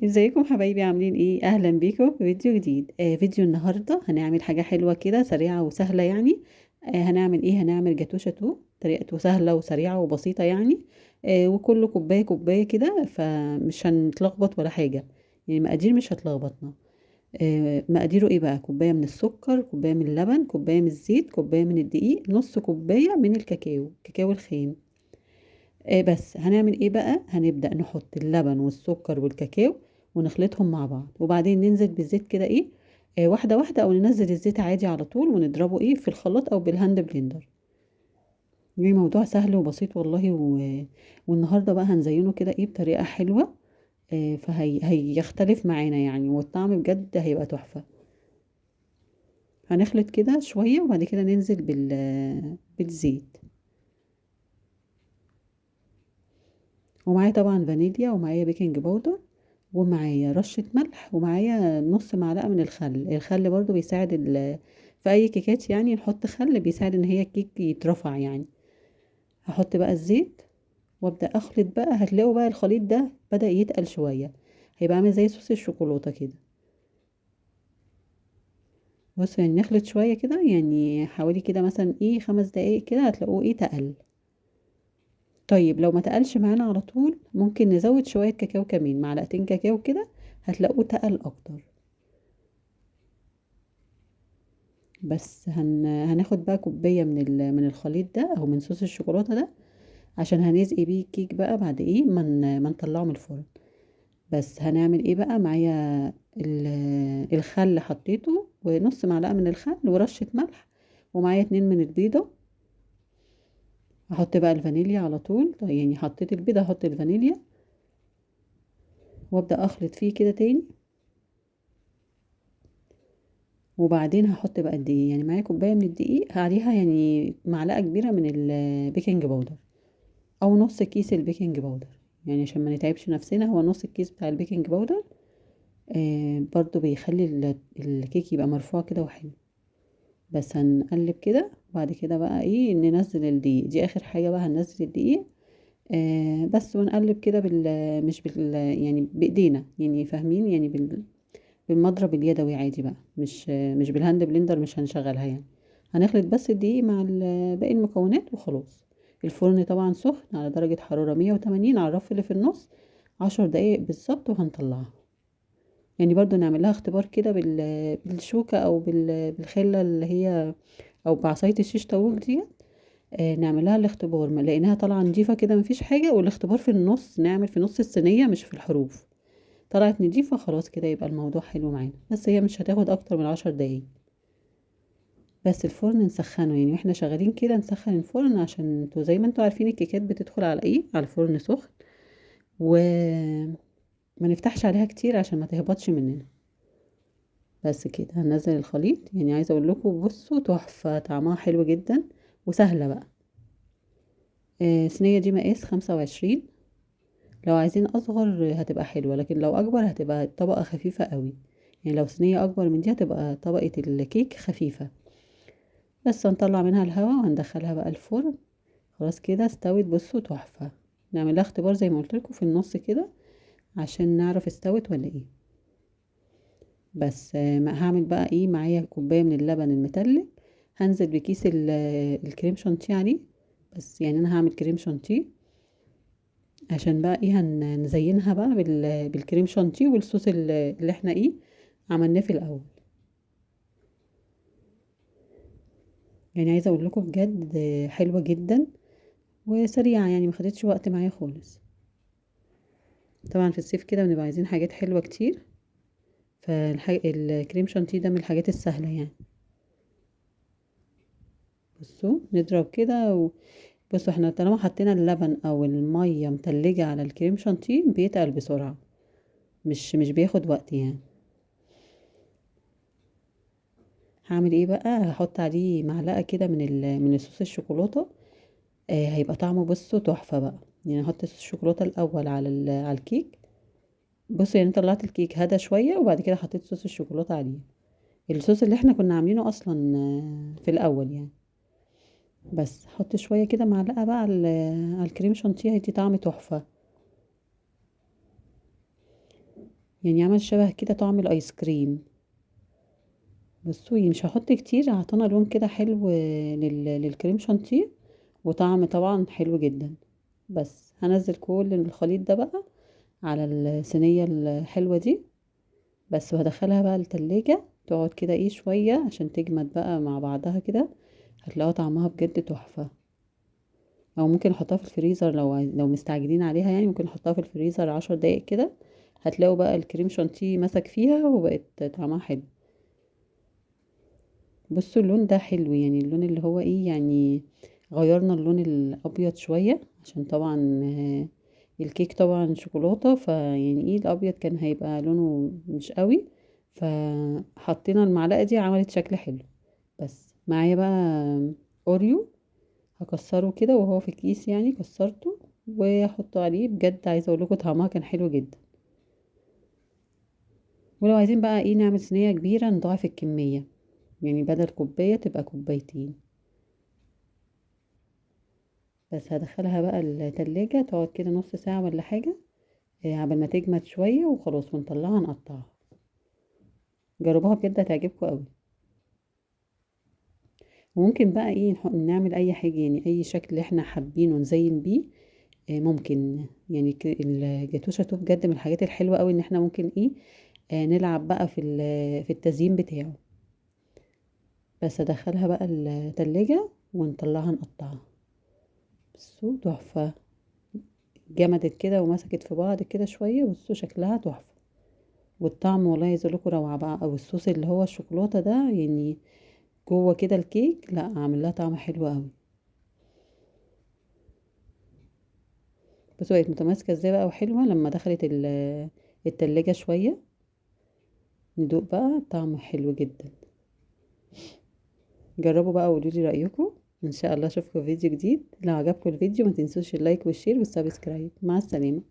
ازيكم حبايبي؟ عاملين ايه؟ اهلا بيكم في فيديو جديد. فيديو النهارده هنعمل حاجة حلوة كده، سريعة وسهلة يعني. هنعمل ايه؟ هنعمل جاتوه شاتو، طريقته سهلة وسريعة وبسيطة يعني. وكله كوباية كوباية كده، فمش هنتلخبط ولا حاجة يعني، المقادير مش هتلخبطنا. مقاديره ايه بقى؟ كوباية من السكر، كوباية من اللبن، كوباية من الزيت، كوباية من الدقيق، نص كوباية من الكاكاو، كاكاو الخام. بس هنعمل ايه بقى؟ هنبدأ نحط اللبن والسكر والكاكاو ونخلطهم مع بعض، وبعدين ننزل بالزيت كده ايه، واحدة واحدة، او ننزل الزيت عادي على طول ونضربه ايه في الخلاط او بال hand blender. يعني موضوع سهل وبسيط والله. والنهارده بقى هنزينة كده ايه بطريقة حلوة، فهي هيختلف معانا يعني، والطعم بجد هيبقى تحفة. هنخلط كده شوية وبعد كده ننزل بالزيت. ومعايا طبعا فانيليا، ومعايا baking powder، ومعايا رشة ملح، ومعايا نص معلقة من الخل. الخل برضو بيساعد في اي كيكات يعني، نحط خل بيساعد ان هي الكيك يترفع يعني. هحط بقى الزيت وابدأ اخلط بقى. هتلاقوا بقى الخليط ده بدأ يتقل شوية، هيبقى عامل زي صوص الشوكولاتة كده. بصوا يعني نخلط شوية كده، يعني حوالي كده مثلا ايه 5 دقايق كده، هتلاقوه ايه تقل. طيب لو ما تقلش معانا على طول ممكن نزود شوية كاكاو كمان، معلقتين كاكاو كده، هتلاقوه تقل اكتر. بس هناخد بقى كوباية من الخليط ده او من صوص الشوكولاتة ده، عشان هنزقي بيه الكيك بقى بعد ايه ما نطلعه من الفرن. بس هنعمل ايه بقى؟ معايا الخل حطيته، ونص معلقة من الخل، ورشة ملح، ومعايا 2 من البيضة. هحط بقى الفانيليا على طول. طيب يعني حطيت البيضة هحط الفانيليا وابدأ اخلط فيه كده تاني. وبعدين هحط بقى الدقيق، يعني معايا كوباية من الدقيق عليها يعني معلقة كبيرة من ال baking powder، او نص كيس ال baking powder، يعني عشان ما نتعبش نفسنا، هو نص الكيس بتاع ال baking powder. برضو بيخلي الكيك يبقى مرفوع كده وحلو. بس هنقلب كده، وبعد كده بقى ايه ننزل الدقيق. دي اخر حاجة بقى، هننزل الدقيق. بس، ونقلب كده بال، مش بال يعني بايدينا يعني، فاهمين يعني، بالمضرب اليدوي عادي بقى، مش بال hand blender، مش هنشغلها يعني. هنخلط بس الدقيق مع باقي المكونات وخلاص. الفرن طبعا سخن على درجة حرارة 180 على الرف اللي في النص، 10 دقايق بالظبط وهنطلعها. يعني برضو نعمل لها اختبار كده بالشوكة او بالخلة اللي هي، او بعصاية الشيش طاووق دي. نعمل لها الاختبار، ما لقيناها طالعة نضيفة كده مفيش حاجة، والاختبار في النص نعمل في نص الصينية مش في الحروف. طلعت نضيفة خلاص كده، يبقى الموضوع حلو معانا. بس هي مش هتاخد اكتر من 10 دقايق. بس الفرن نسخنه يعني، واحنا شغالين كده نسخن الفرن، عشان انتوا زي ما انتوا عارفين الكيكات بتدخل على ايه، على الفرن سخن، وما نفتحش عليها كتير عشان ما تهبطش مننا. بس كده هننزل الخليط. يعني عايزه اقول لكم بصوا تحفة، طعمها حلو جدا وسهلة بقى. الصينية دي مقاس 25، لو عايزين اصغر هتبقى حلوة، لكن لو اكبر هتبقى طبقه خفيفة قوي. يعني لو صينية اكبر من دي هتبقى طبقه الكيك خفيفة. بس هنطلع منها الهواء وهندخلها بقى الفرن. خلاص كده استوت، بصوا تحفة. نعمل لها اختبار زي ما قلت لكم في النص كده عشان نعرف استوت ولا ايه. بس، ما هعمل بقى ايه، معايا كوباية من اللبن المتلج، هنزل بكيس الكريم شانتيه عليه. بس يعني انا هعمل كريم شانتيه عشان بقى ايه، نزينها بقى بالكريم شانتيه والصوص اللي احنا ايه عملناه في الاول. يعني عايزه اقول لكم بجد حلوة جدا وسريعة، يعني ما خدتش وقت معايا خالص. طبعا في الصيف كده بنبقى عايزين حاجات حلوة كتير، الكريم شانتيه ده من الحاجات السهلة يعني. بصوا نضرب كده بصوا احنا طالما حطينا اللبن او المية متلجه على الكريم شانتيه بيتقل بسرعة، مش بياخد وقت يعني. هعمل ايه بقى؟ هحط عليه معلقه كده من صوص الشوكولاتة، هيبقى طعمه بصوا تحفة بقى. يعني هحط صوص الشوكولاتة الاول على الكيك. بصوا يعني طلعت الكيك هدى شوية، وبعد كده حطيت صوص الشوكولاتة عليه، الصوص اللي احنا كنا عاملينه اصلا، في الاول يعني. بس حط شوية كده معلقه بقى على الكريم شانتيه، هيدي طعم تحفة. يعني عمل شبه كده طعم الايس كريم. بصوا يعني مش هحط كتير، عطانا لون كده حلو للكريم شانتيه، وطعم طبعا حلو جدا. بس هنزل كل الخليط ده بقى على الصينية الحلوة دي بس، وهدخلها بقى التلاجة تقعد كده ايه شوية عشان تجمد بقى مع بعضها كده، هتلاقوها طعمها بجد تحفة. او ممكن احطها في الفريزر لو مستعجلين عليها، يعني ممكن احطها في الفريزر 10 دقايق كده، هتلاقوا بقى الكريم شانتيه مسك فيها وبقت طعمها حلو. بصوا اللون ده حلو، يعني اللون اللي هو ايه، يعني غيرنا اللون الابيض شوية عشان طبعا الكيك طبعا شوكولاتة، فيعني ايه الابيض كان هيبقى لونه مش قوي، فحطينا المعلقة دي عملت شكل حلو. بس معايا بقى اوريو هكسره كده وهو في الكيس، يعني كسرته واحطه عليه. بجد عايزه اقول لكم طعمها كان حلو جدا. ولو عايزين بقى ايه نعمل صينية كبيرة نضاعف الكمية، يعني بدل كوباية تبقى كوبايتين. بس هدخلها بقى التلاجة تقعد كده نص ساعة ولا حاجة، عبال ما تجمد شوية وخلاص، ونطلعها نقطعها. جربوها بجد هتعجبكم قوي. وممكن بقى ايه نعمل اي حاجة، يعني اي شكل احنا حابينه نزين بيه، ممكن يعني الجاتوه شاتوه بجد من الحاجات الحلوة قوي ان احنا ممكن ايه، نلعب بقى في التزيين بتاعه. بس ادخلها بقى التلاجة ونطلعها نقطعها. بصوا تحفة، جمدت كده ومسكت في بعض كده شوية. بصوا شكلها تحفة، والطعم والله عايزة اقول لكم روعة بقى. او الصوص اللي هو الشوكولاتة ده يعني جوه كده الكيك، لا عامل لها طعم حلو قوي. بصوا بقت متماسكة ازاي بقى وحلوة لما دخلت التلاجة شوية. ندوق بقى طعم حلو جدا. جربوا بقى وقولوا لي رأيكم. ان شاء الله اشوفكم في فيديو جديد. لو عجبكم الفيديو ما تنسوش ال like وال share وال subscribe. مع السلامة.